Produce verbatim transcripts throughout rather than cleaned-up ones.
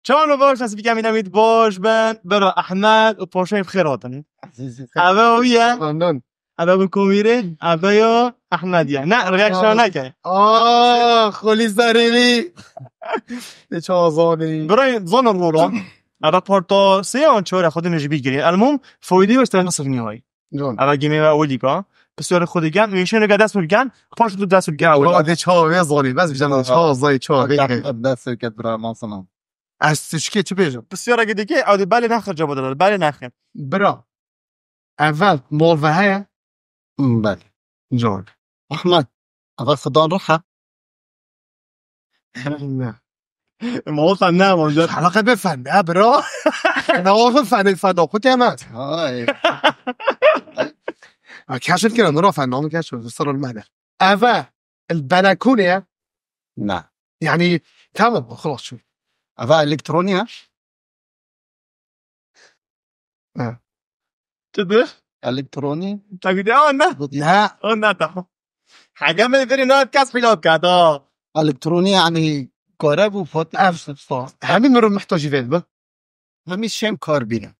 Çawan û baş, ez bikemîne mît baş ben. Bira Ehmed û Paşayê bi xêr hatin. Eve o ye. Memnun. Eve bi komîrê, eve yo Ehmed ye. Ne, reaksiyon neke. Aa, xolî zerîrî. Ne çawa zanî. Bira zanir rora. Eve parta sê an çore xwe dine ji bîr girê. Elmûm, foydî wê işte nasıl nihayî. Can. Eve gimê ve olî ka. Pisyarê xwe digen, û işe neke dest û digen, paş tu dest û digen. Bira de çawa vê zanî, bes bijan çawa zanî, çawa vê. Dest û ket bira masana. Ez tişkê çi bêjim? Pisyareke dike, ew dê belê nexir cevap didin, belê nexir. Bira. Evel mol ve heye? Hmm, belê. Can. Ahmet, evel xudan ruh e? Ne. Mol sen ne mol? Helaqa be fen, ha bira. Ne olsun fen, fen oku temel. Hay. Ha, keşf kirin, bira fen, namı keşf, sırrı mehne. Eve, el belekûne ya. Ne. Yani, tamam, xlas şu. Eve elektronî ya. Ha. Çi dir? Elektronî. Tabii de, o ne? Ne. O ne, tamam. Hege min veri ne kes pilot kata. Elektronî yani kare bu pot. Ev, hemî mirov muhtacî vê bi. Hemî şem kar bîne.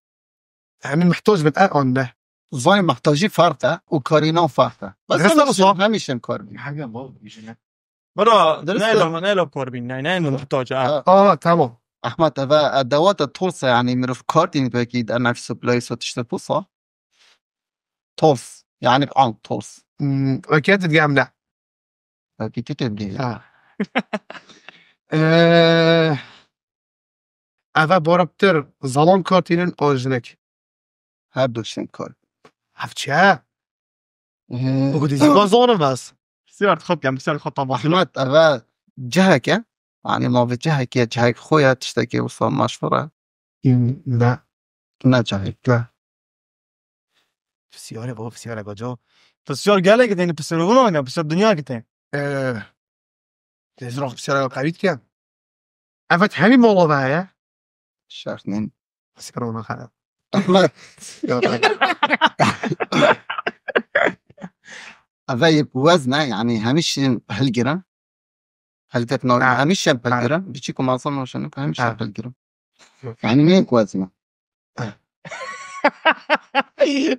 Hemî muhtac bin, e, an ne. Zay muhtacî fark e û karînan fark e. Bes Resta hemî şem, hemî şem kar bîne. Hege bol bijine. Bira, Dirist e. Neylo, neylo kar bîn, ney, neylo muhtac, ha. Ha. Aa, tamam. Ahmet, eve edewata tolsa, yani mirov kar dîn pekî de nefs û playsa tişte tolsa. Tols, yani an tols. Hmm, okey, tu digemle. Pekî tu tebdî. Ha. Ee, eve boraptir zalon kartînin o jinek. Her du şên kar. Ev çi ye? Ee, Bu kudî zî bazonim ez. Sîrat xwe bikem, sîrat xwe tamam. Ahmet, eve cihek e. Yani navê cihek e, cihek xwe ye, tiştekî wisa meşhur e. Ne. Ne cihek. Ne. Pisyarê baba, pisyarê baco. Pisyar gelek tê, pisyar buna ne, pisyar dünya gitê. Ee, Tezrox pisyara qewît ke. Evet, hemî molo ve heye. Şert nîn. Pisyara ona xera. Ahmet. Eve yek wezne, yani hemî şîn hilgirin. Helbet no, Ha. hemî şem Ha. pilgirin. Biçî ku mazan no şen, hemî şem Ha. pilgirin. Yani ne yek wezne?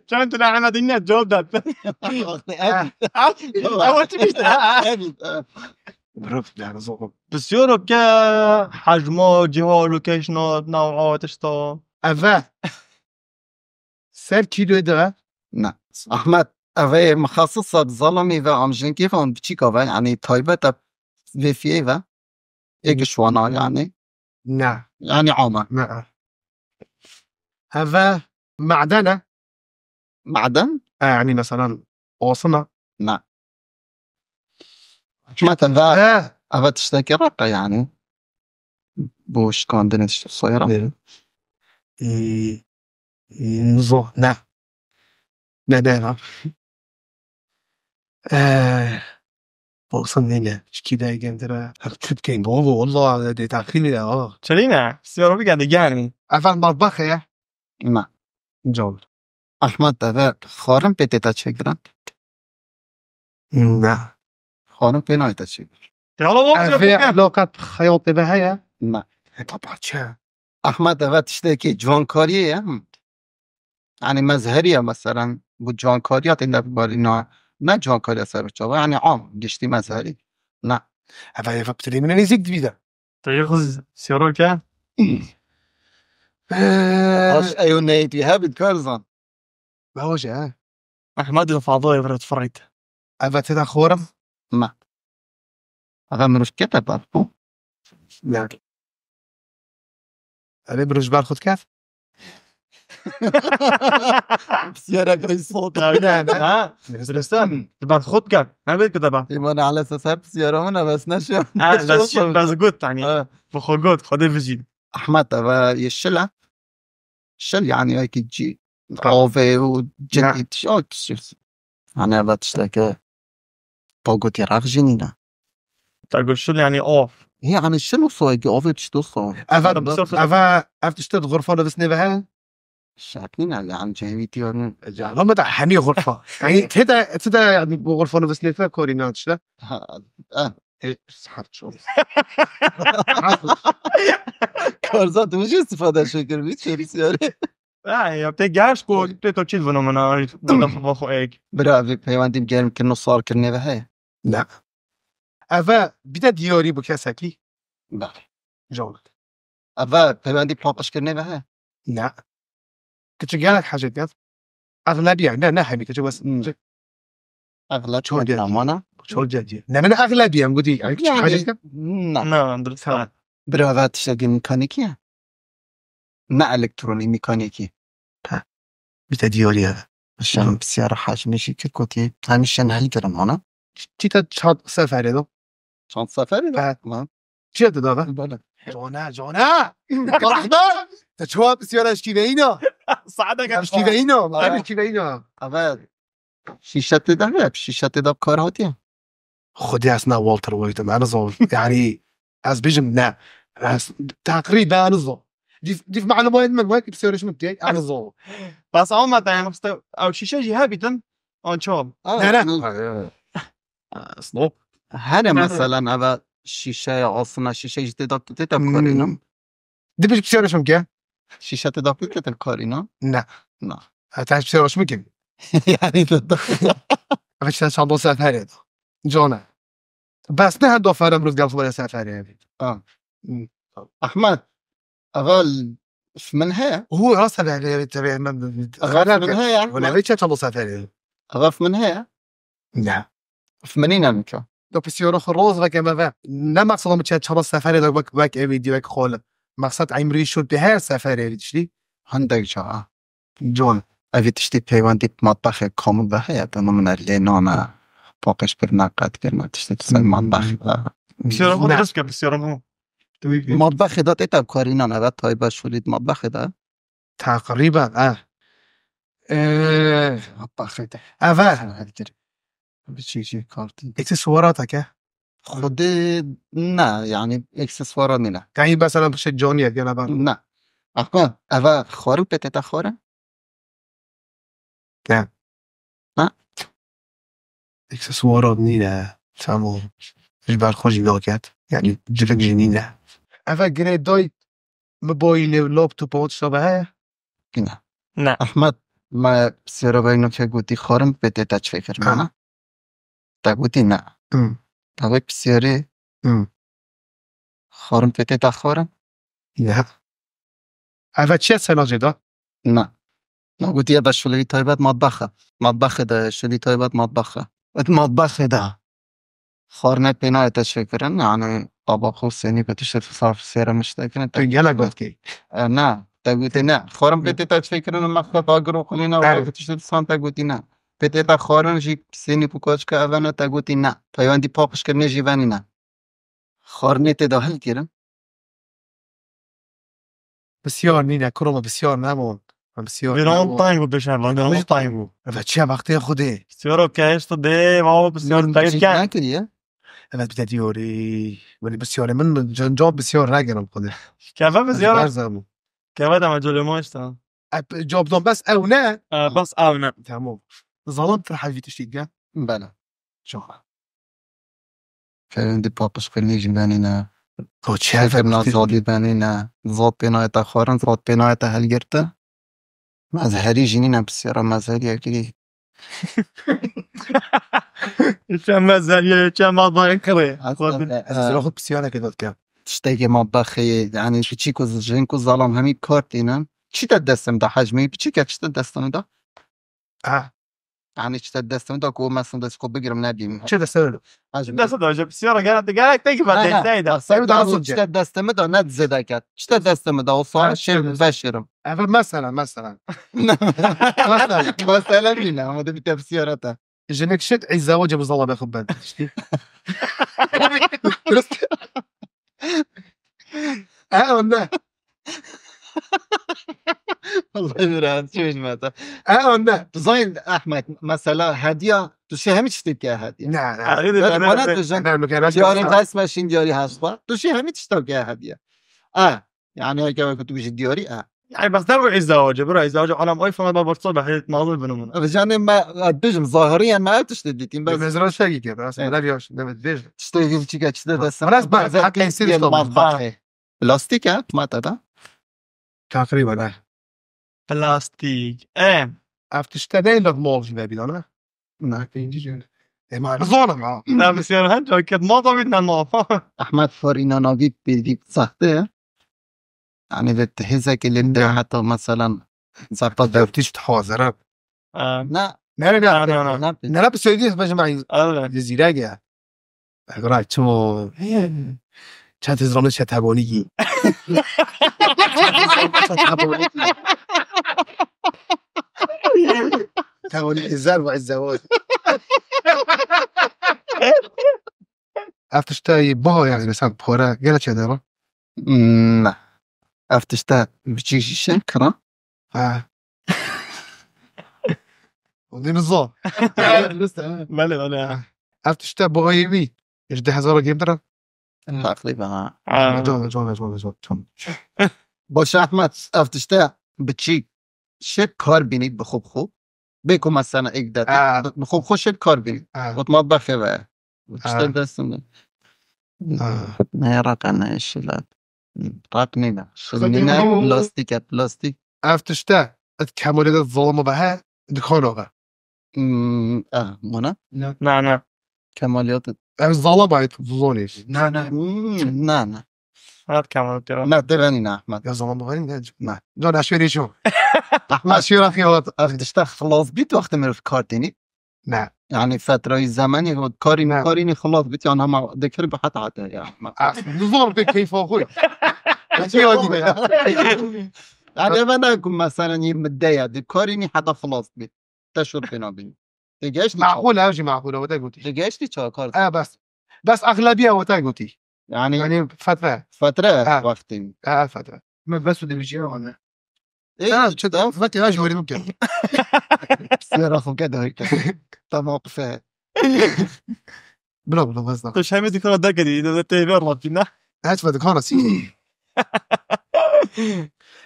Çend tane Ahmet dinle, cevap dat. Ama çıkmıştı. Rıf yani zor. Pisyoro ke hacmo, cihalo, keşno, nav, tişto. Eve. Ser kîloyê de? Ne. Ahmet, eve mixasisa zalamî ve amjinkê ve an biçîka ve, yani taybet e vê fiyê ve. Ê gişwana yani. Ne. Yani ama. Ne. Heve maden e? Maden? E, yani mesela olsun ha. Ne. Ahmet, eve, He. eve tiştekî req e yani. Bu şikandinê tişt soyra. Ne. Ee, Nizo, ne. Ne, ne, ha. Eee, olsun neyne. Şikî de gendire. Hep Türkiye'nin bol bol. Valla de taxîl ya. Çelîne, siyoro bir geldi gelmeyin. Efendim, bak, bak ya. Ne. Can. Ahmet, eve xwarin pê tê te çêkirin? Ne. Xwarin pê nayê te çêkirin. Yala bak, Ev ya, vê bak. Eloqet xeyotê ve heye? Ne. E, baba, çi? Ahmet, eve tiştekî ciwankariyê ye. Hı. Yani mezherî ye, meselen, bu ciwankariya tê de bibarîna. Ne ciwankariya ser çava, yani am, giştî mezherî. Ne. Eve, eve pitirê min nêzîk dibî de. Te yê xwe siyoro ke? Ee, Baş, eyo neyê tu hebit kar zan. Baş e. Ahmet û Fado ê virat firît. Eve tê de xorim? Me. Eve mirov kete ber xwe. Ne. Eve mirov ji ber xwe diket? Pisyara kay sot. Ne, ne. Ha, Ziristan, di ber xwe diket. Ne bê kete ber. Îman aleyhisselam pisyara min e, bes neşe. Ha, bes şi, bes got, yani. Ha. Bi xwe got, Xwedê bijî. Ahmet, eve yeşil e. Şil, yani, wekî cî, Ra- avê û cindî Ne. tiş-, o tişt. Yani, eve tişteke pagotî rex jî nîne. Te got şil, yani, av. Hê, yani, şil wisa wekî avê tişt wisa. Eve, Tabii, sor, sor. eve, ev tişt di xurfa nivîsnê ve heye? Şart nîne, yani, cihê wî diyar nîne. Ama da hemî xurfa. Yani, tê de, tê de, yani, bu xurfa nivîsnê ve korî nan tişt e. Ha, eh. Karza tu jî istifade şekir bî çêrî siyarê. Ha, ya te gerç ku te to çil vino mana da xo ek. Bira, vê peywendî bi germ kirin û sar kirinê ve heye? Ne. Eve bide diyarî bu kesekî. Belê. Jol. Eve peywendî paqij kirinê ve heye? Ne. Kiçik gelek hecet ya. Eğlebiye, ne, ne hemî kiçik wes. Eğleb Çor geldi. Namana. Çor geldi. Ne, ne, eğlebiye, bu değil. Yani, küçük Yani, hecet ya. Na. Na, dur. Tamam. Bira, ve tiştekî mekanîkî ye. Ne elektronî, mekanîkî. Ha. Bir de diyor ya. Şan pisiya hecmê jî kir kotî. Hemî şen hel kirin ona. Çîta çat seferê do. Çand seferê do? Ha. Tamam. Çiye tu da? Bele. Cona, cona. Rahman. Te çuwa pisiya eşkîveyîna. Saadek Eşkîveyîna. Eşkîveyîna. Eve şîşe tê de heye, şîşe tê de kar hatiye. Xwedê ez ne Walter White im, ez zor. Yani, ez bijim ne. Ez teqrîben ez zor. Dîf, dîf malumayet min, wek psikolojim diye, ez zor. Bas ama te, yani, işte, ew şîşe jî hebîtin, an çal. Ne, ne. Stop. Hene mesela eve şîşe ya, aslında şîşe jî tê de, tê de karînin. Dibij psikolojim ke? Şîşe tê de tê de karînin. Ne. Na. Te psikolojim ke? Yani, tê de. Eve şîşe çando seferê de. Cona. Bes ne hendo ferem rûzgar xwe seferê. Ha. Hmm. Ahmet, evel f min heye? Hu, rast heye, heye, heye, heye, heye, Evel f min heye, Ahmet? Heye, çe çalo seferê. Evel f min heye? Ne. F min nîne nika. Do pisiyoro xwe roz veke me ve. Ne maqsada min çe çalo seferê de wek, wek ev video, wek xol. Maqsad emrî şûr bi her seferê diştî. Hindek ca, ha. Con. Evî tiştî peywendî bi matbexê kamû ve heye, te min lê nane, paqijkirine, qetkirine, tiştî tu ser matbexê ve. Pisiyarim xwe Ne. dirust ke, pisiyarim xwe. Matbexê de tê te karînan, eve taybet şûlî di matbexê de. Teqrîben, eh. Eh, Matbexê de. Eve. Heltir. Bi çî çî kartî. Êkî suwara te ke? Xwedê ne, yani, ekseswara nîne. Te hîn mesela bişe canî ye, gene ben. Ne. Ahmet, eve xwarin pê tê te xwarin? Te. Ha? Ekseswara nîne. Tamam. Ji ber xwe jî naket. Yani, cilek jî nîne. Eve girê dayî mobilê û laptopa û tişta ve heye? Ne. Ne. Ahmet, me sêra veyno ke gotî xwarin pê tê te çi fikir Ha. mana? Te gotî ne. Hmm. Te wê pisiyarî Hmm. xwarin pê tê te xwarin? Ne. Eve çiye senacê da? Ne. Me gotî eve şulî taybet matbexe. Matbexê de şulî taybet matbexe. Ed matbexê de. Xwarinê pê nayê te çêkirin, yani, tabaq û sênî ku tiştê tu sar sêre mişte kirin, te Tu gelek got kê. E, ne, te gotî ne. Xwarin pê tê te çêkirin, mexleb agir û xulîna Evet. û tiştê tu san te gotî ne. Pê tê te xwarin jî sênî ku koçke eve ne te gotî ne. Peywendî paqijkirinê jî venî ne. Xwarinê tê de hilkirin. Bisiyar nîne, kuro me bisiyar nebûn. Me bisiyar Vêran nebûn. tayî bû pêşervan, vêran Wî- tayî bû. Evet, çiye wextê Xwedê. Siyaro ke hêşta dê, mama bisiyar Vêran tayî çî ke. nekiriye. Evet, bir de diyor, ey, weli bisiyarê min, min can, can bisiyar negerim Xwedê. Keve Ez bisiyar. Berza bû. Keve de me colê ma işte. E, cevap dan bes ew ne? E, bas ew ne. Tamam. Zalim tir hevî tiştî ge. Bela. Çok. Peyvendî paqijkirinê jî benîne. To çi Şeker na zalî benîne. Zat pê nayê te xwarin, zat pê nayê te hilgirtin. Mezherî jî nîne, pisiyara mezherî yekirî. Çe mezheriye, çe mezheriye kirê. Aslında, Ez e, zira xwe pisiyareke dat ke. Tiştekê matbexê, yani, piçîk û jin ku zalam hemî kar tînin. Çi te destim de hecmî, piçîke çi te destim de? Ha. Yani, çi te destim de ku mesela dest ku bigirim ne diyeyim. Çi destim de? Hecmî. Dest de hoca pisiyara gerek, gerek değil ki ben Ne, ne. desteği de. Sen Sen daha daha önce. Çi te destim de ne zêde ket. Çi te destim de o saat Ha, şey çi te beşirim. Evet, mesela, mesela. Mesela. Mesela değil ama da bir tepsi yarata. Jinik şit, î zewacê bi zala bexwe ben. E, onda. Vallahi biraz çözme ta. E, onda. Tu zayın Ahmet, mesela hediye, tu şey hem hiç tepki hediye. Ne, ne. Hadi de Bana ben- da jen- Ne, mükemmel. Diyari resme şin diyari hasba. Tu şey hem hiç tepki hediye. A, yani heke vakit tu bir şey diyari, a. Yani bes derve îzawacê, bira îzawacê alem iPhone ba borsa be heyet nazir binomun. Ricanê me, e, bijim zahiriyen me ev tiştê dîtîn, bes Mezra şegî ke, bes Evet. Melev yaş, demet bêj. Tiştê hîv çîke, tiştê dest. Xelas, bak, Bes hak tiştê tesir işte olmuş. Matbaxê. Plastik e, mata da. Takriben, he. Plastik. E. Ev tişte ne laf mol jî vebî dana? Ne. Pêncî jî. E, ma, zor ama. Ne, biz yani hem çok kötü mal da bilmem ne yapar. Ahmet Farina Navi bir, bir sahte ya. Yani ve tehizek elinde hatta mesela sahte de. Dört işte hazır ha. E. Ne? Ne, ne, ne? Ne, ne, ne? Ne, ne, söyledi, ben şimdi Evet. Zira ya. Ray çimo. Çend hizranê çetebonî yî. Çetebonî. Tebonî îzer ve îzewaj. Ev tiştê yî baha yani mesela para gene çedema. Hmm, ne. Ev tiştê biçî şişe kira. Ha. O deniz o. Belê, belê, ha. Ev tiştê bu ayê wî ji deh hezar kêmtir e? Takriben, ha. Ha. Can, can, can, can, can. Baş Ahmet, ev tiştê biçî şek kar bînî bi xwe bi xwe. Bê ku mesela êk de Ha. bi xwe bi xwe şek kar bînî. Ha. Got ma bexê ve. Ha. Tiştê destim de. Ha. Ne raqe ne şilat. Raq nîne. Şil nîne, plastik e, plastik. Ev tişte, et kemalê de zalama be he, dikana be. Hmm, eh, mona? Na, na. Kemaliyat. Ev zalama et, zolê. Na, na. Hmm, na, na. Hat kemal diyor. Na, de beni na, Ahmet. Ya zalama be ne? Na. Can aşveri şu. Ahmet. Aşveri xiyat. Ev tişte xilas bît wextê mirov kar tênî. Ne. Yani fetrayî zemanî got karî Ne. karînî xilas bit yan hema dikir bi heta heta ya. Ah, zor bir keyfa xwe. Çi ya dibe? Yani ben de ku mesela yê midde ya di karînî heta xilas bit. Te şur pêna bî. Te geştî çawa? Maqul ev jî maqul e, wete gotî. Te geştî çawa kar? E, bes. Bes axlebiya wete gotî. Yani Yani fetre. Fetre Ha. wextî. Ha, fetre. Me bes û dibijî ya ne. Ê, Ha, çi da? Vekî ha ji werî bike. Siyara xwe ke dayî. Tamam, qife. Bila, bila, vazda. Tu şemê dikana derketî, de te ver Rabbî ne? Hiç ve dikana sî.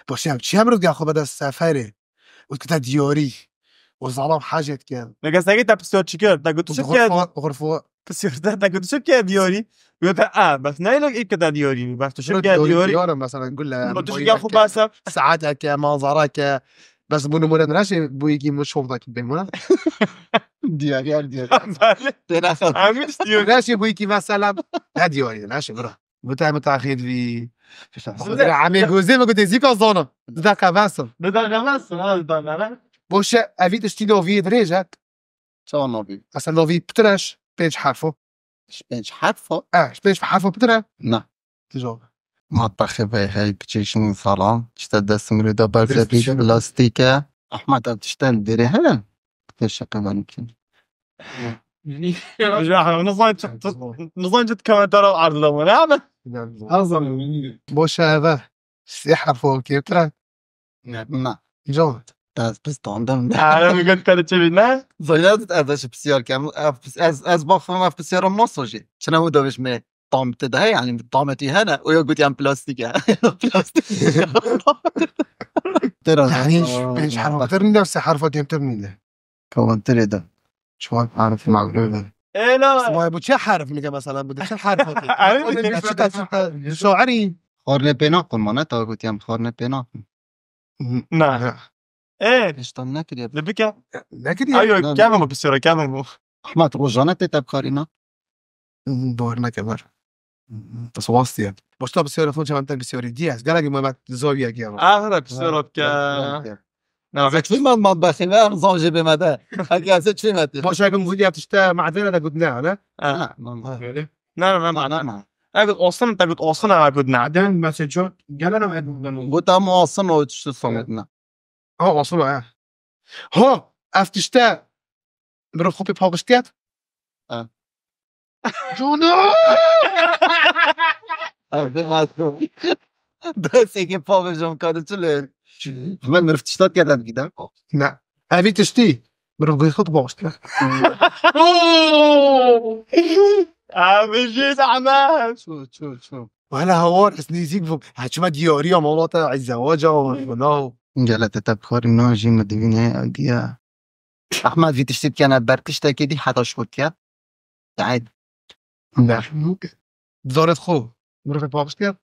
Boş ya, çi emro gel xwe bede seferê. Û kite diyarî. Û zalam hacet gel. Ne kesegî te pisyar çi kir? Te got çi kir? Xurfa, xurfa. Pisyar te, te got çi kir diyarî? Got te, a, bes ne lok î kite diyarî. Bes tu çi kir diyarî? Diyarî, mesela, gule, Got tu çi kir xwe basa? Saeteke, manzarake. Bes bu numune neşe bu yekî min şov dakî bê muna. Diyarî, her diyarî. Belê. Têna xwe. Emin diyarî. Neşe bu yekî mesela. Ne diyarî, neşe bira. Gote em taxir vî. Zira. Amê gozê me gote zîka zanim. Di deqe vesim. Di deqe vesim, ha, di deqe ne? Boşe, evî tiştî navî dirêj e. Çawa navî? Mesela navî pitir e ji pênc herfo. Ji pênc herfo? E, ji pênc herfo pitir e. Na. Ti cevap. Matbexê vey hey piçê şin salam. İşte dest mirê de berze Dest bir plastik e. Ahmet ev tişte li derê hene. Te şaka ben kim? Nizan çi, nizan çi komentara ardılamı ne abi? Her zaman. Boş eve. Sê herfo kêmtir e. Na. Can. Ez pistandim. Ara bir gün kare çevi ne? Zayda ez de pisyar kem. Ez, ez, ez bak fam ez pisyarım nasıl şey. Çına bu da me tam te de yani tam te hene. O ya gut yan plastik ya. Plastik. Tera. Yani pênc herfo kêmtir nîne, sê herfo kêmtir nîne. Komenterê de. Çuwan herf mağrur. Ela. Vay bu çi herf mi mesela bu da çi herf o? Herf mi? Çi ta çi ta şairi. Xorne pêna qun mane ta gotiyam xorne pêna qun. Na. E. Pêştan nekiriye. Li bike. Nekiriye. Ayo, kevin bu pisyara, kevin bu. Ahmet rojane tê tepkarîna. Bawer neke ber. Te wastiye. Boşta pisyara fon çavan te pisyarî diye. Gelek muhabbet zawiye ki ama. Ah, da pisyara ke. Na, ez çi man man baxî me, em zan jê bê me de. Heke ez çi me te. Boşa kum gudi yaptı işte madene de gudne ne? Ha. Öyle. Na, na, na, na. Evet, olsun, tabii olsun ha gudne. Den mesela çok gelen ama gudne. Gut am olsun o tiştê sometine. Ha, olsun ha. Ha, ev tişte. Mirov xwe pê paqij ket. Ha. Cûnû! Ev de masum. Desekê paqij em kare çi lê? Hemen mirov tişta ket ev gide. Ne. Evî tiştî. Mirov gî xwe paqij ket. Abi jê zahmet. Çû, çû, çû. Wela hawar ez nêzîk bûm. Ha, çima diyariya mala te, ew zewaca û wina û. Gelek te tepkarî nan jî min divîne ew diya. Ehmed vî tiştî dikene ber tiştekî dî heta şikot diye. Dayê. Ne. Zarê xwe. Mirovê paqij diye.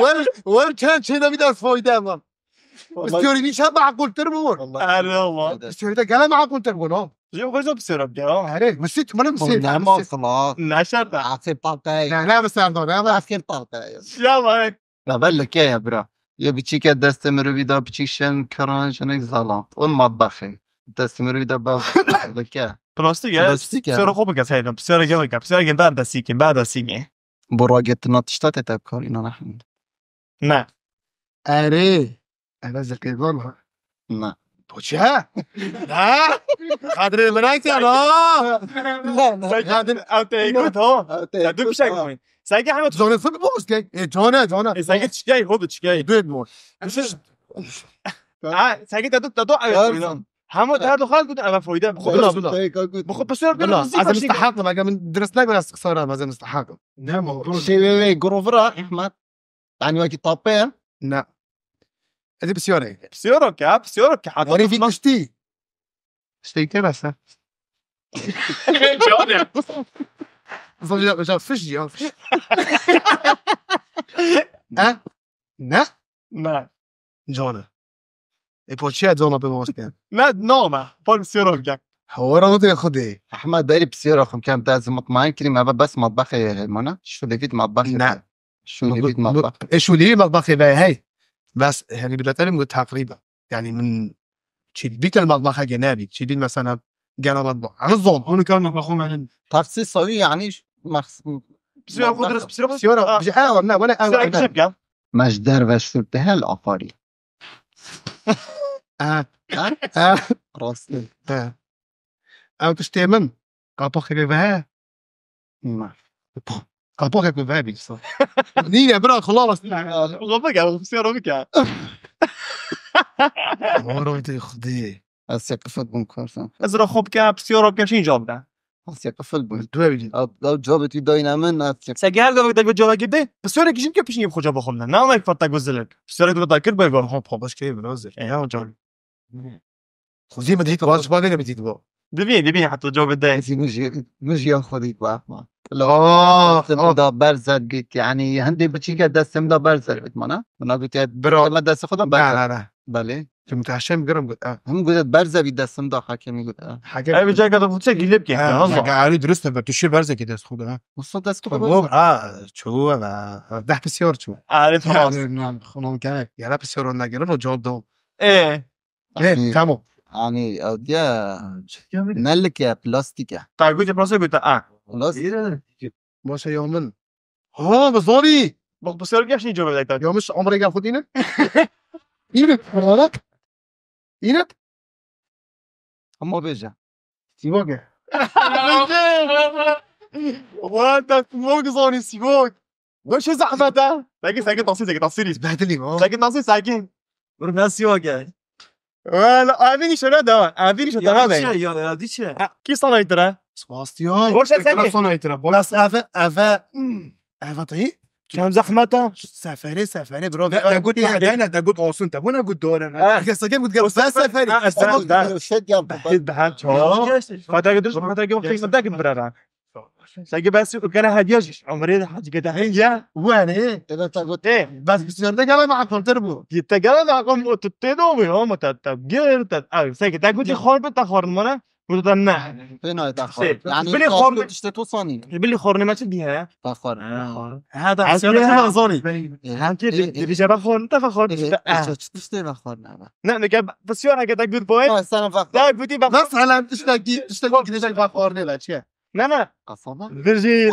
Wer, wer çend çêna bir daha fayda var. Vallahi. Pistiyarî nîşan meqûltir bû. Vallahi. Erê Allah. Pistiyarî te gelek meqûltir bû, no? Jî xwe zor pistiyara bike, ha. Erê, misît, min misît. Ne masala. Ne şert e. Axir paqey. Ne, ne, bi ser de, ne, ne. Axir paqey. Ya vay. Ya belli ke ya bira. Ya biçîke destê mirovî da, biçîk şen kiran jinik zalam. O matbaxê. Destê mirovî da ba-, belli ke. Plastik e. Plastik e. Pistiyara xwe bike seydan. Pistiyara gel bike. Pistiyara gel ber destî kin, ber destî kin. Bo ragetina tişta te tepkar înan Ehmed. Ne. Erê. Eve zirkê zor ha. Ne. Poçe? Ha? Kadrê min ayken ha. Ne, ne. Sen kadın ev te got ha. Ev te Ya dur bir got şey ha. Koyayım. Sen ki hemen Canı fık boş gel. E, canı, canı. E, sen ki çıkay, o da çıkay. Dur mu? Ha, sen ki dedu, dedu, Her evet. Zaman. Hemo derdo xal gudin eve foyde. Bila, bila. Teyka gut. Bu xo pesiyor Bila, bir az müzik başlayayım. Müstahakım. Aga min ders ne biraz sıksara, az müstahakım. Ne mi? Şey, ve, ve, grovra, Ehmed. Yani, wekî tapê ye? Ne. Ez ê pisiyorê. Pisiyorok ya, pisiyorok ki. Hatta Warê vî tutmaz. Kiştî. Kiştî tê bese. Canım. Zor ya, hocam, fiş ya, fiş. Ha? Ne? Ne. Canı. E, poçiya cana pê maske. Ne, ne olma? Pol pisiyorok ya. Hawara mı tê xudê? Ehmed, berî pisiyorok, kem te ez mutmain kirîm, eve bes matbaxê mana. Şu David matbaxê. Ne. Şûnî bît matbax. E, şûnî bît matbaxê ve hey. Bes, yani, bir de terim bu takriben. Yani, min çî bît el matbaxa genelî. Çî bît mesela genel matbax. Ama zon. Onu kan matbaxı menin. Taksi savi yani, mahs-, Pisiyor matbax. Xuduruz, pisiyor. Pisiyor. Ah. Bir şey, ha, ne, wala, Pisiyor, ha, gidecek ya. Mejder ve şurte hel afari. Ha. Ha? Ha. Rastî. Ha. Ew tiştê min. Kapoxê vê ve. Na. Kapoxê ku ve bî. Nîne bira, xulalas. Xwe bike, pisiyor bike. Moro tê xudê. Ez ya qifil bûm karsan. Ez ra xwe bike, pisiyor bike, şîn cevap de. Ez ya qifil bûm. Tu ev Ew, ew cevabê tu dayîne min, ez ya Sege her gavek de cevap girdi. Pisiyor ki jin ke pişin xwe cevap xwe ne. Ne ama farta gözler. Pisiyor ki da kir böyle. Ha, papaş keyif, ne hazır. E, ya hocam. Xwezî min dît, wan ji wan ne min dît bo. Dibî, dibî heta cevabê de. Xwezî min jî, min jî ya xwe dît, ba, ba. Ah, Destê min ah. Da berze dît, yani, hindê biçîke destê min da berze dît mana. Min a gotiye, Bira. Me destê xwe da berze. Ne, ne, ne. Belê. Tu mutehşem girim got, ah. Him gotiye, berze bî destê min da hakemî got, ah. Hakemî. Ev caka da futse gilip ki. Ha, Allah. Zaka ali dürüst be, tu şi berze ki dest xwe da, ha. Usta dest xwe Tamam, da. Ha, çoğu ana. Deh pisiyor çoğu. Ali tamam. Yani, lan, xunum kene. Yara pisiyor onda girin, o cevap da. E. He, Yanî, tamam. Yanî, ew diye, ne lik e, plastîk e. Taybûtê plastik gote, a. Plastik. Başa ya min. Ha, bi zorî. Bak, bu sefer gerçekten cevap verdi. Yamış, amrê gel xwe dînin. Înin, bana. Înin. Ama bêje. Sîvok e. Wa, te sîvok zanî, sîvok. Weş zehmet e. Sakin, sakin, tasî, sakin, tasî. Behdilî, ha. Sakin, tasî, sakin. Dur, ben sîvok e. Wala, evî nîşe ne dewa. Evî nîşe dewa. Ya, ya, ya, dîçe. Ha, kî sanayî tira? Sebastian. Boş ver, sakin. Sana sanayî tira. Boş. Nas eve, eve. Hmm. Eve tayî. Çend zehmet e? Seferê, seferê, bro. Ne, ne got, ne, ne, ne got olsun, te bu ne got doğru ne? Ha. Sakin got, gel, ben seferê. Ha, sen, ben. Şey gel, Behit, Behit, çok. Fata gidiş, fata gidiş, fata gidiş, bira. Sanki ben size gene hediye, umre hacı gede hediye. Wene. Evet, evet. E. Bas bir sürede gelen akıldır bu. Gitti gelen akım o tuttu da olmuyor ama tat tat gir tat. Abi sanki tek bir xor bir ta xor mana. Burada ne? Fena da xor. Şey, Yani bilî xor işte tu sani. Bilî xor ne maçı diye. Ta xor. Ha da. Sanki bir zoni. Sanki bir bir cevap xor ta xor işte. Çıkıştı da xor ne? Ne ne gel. Basıyor hareket good boy. Sana bak. Da gudi bak. Nasıl lan işte ki işte gidecek bak xor ne la çiye. Ne ne? Kafama. Virgil.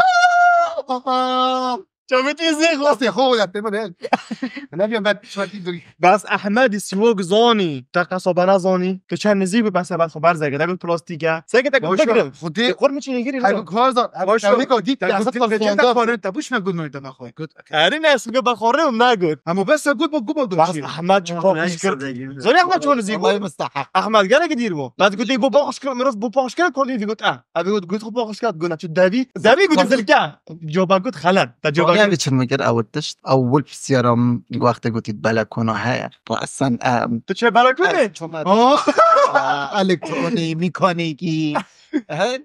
Kafam. Çavê tu zêx. Rastê xwe ya te min. Ne diyorum ben şarkı dur. Bes Ehmedî Sîwok zanî. Te qesa bana zanî. Tu çend nizî bi bese ben xwe berze gede got plastîk e. Seke te got bigirim. Xudi. Xor mi çînê girî? Hayır bu kazan. Baş Abi kavga dit. Te Ya got satın fikir sonda. Te Koyun tabuş ne gülmüyor da bak koy. Good. Erî ne sibge be xwe rê me got. Ama ben sen good bu good oldu. Bes Ehmed çi paxş kir. Zanî Ehmed çi nizî bû? Vallahi mustahak. Ehmed gelek dîr bû. Bes gotê bû paxş kir, mirov bû paxş kir, kolî vî got, ah. Abi got, got xwe paxş kir, got, çi devî. Devî got zilke. Coba got xelet. Te coba Vallahi got. Biçin mi kir ew tişt. Ew wil pisiyaram wextê gotî belekona heye. Resen em. Tu çe belekû ne? Elektronî, mekanîkî. He?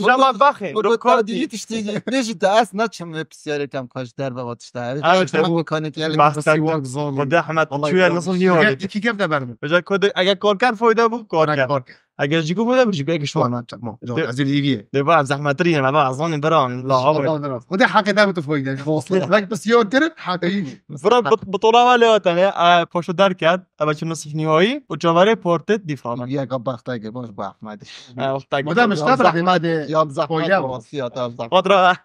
Çama baxê. Got tiştî. Ne jî de ez naçim ve pisiyarê kem kaç derve va tişta. Evet, Hem bu- mekanîkî Bas elektronî. Xwedê Ehmed, çûye nasıl niye öyle? İki kef de verdim. Mesela kode, eğer korkar fayda bu, korkar. Eğer jiku bu da bu jiku, eğer şu an. Tamam. Yok, ez ê dîviyê. De bu zahmettir yine, baba, azanın bira, la abi. O da hakikaten bu tufayı yani. Bak bu siyon terin hakikaten. Bira, bu, bu tola var ya, tane, e, poşu derken, ama şimdi nasıl niye o? O çavare portet di falan. Ya ka baxtayê baş bu Ehmedî. E, o tak. Bu da mişta bırak. Zahmet. Ya zahmet. Koyda. Vasiyat zahmet. Fatra.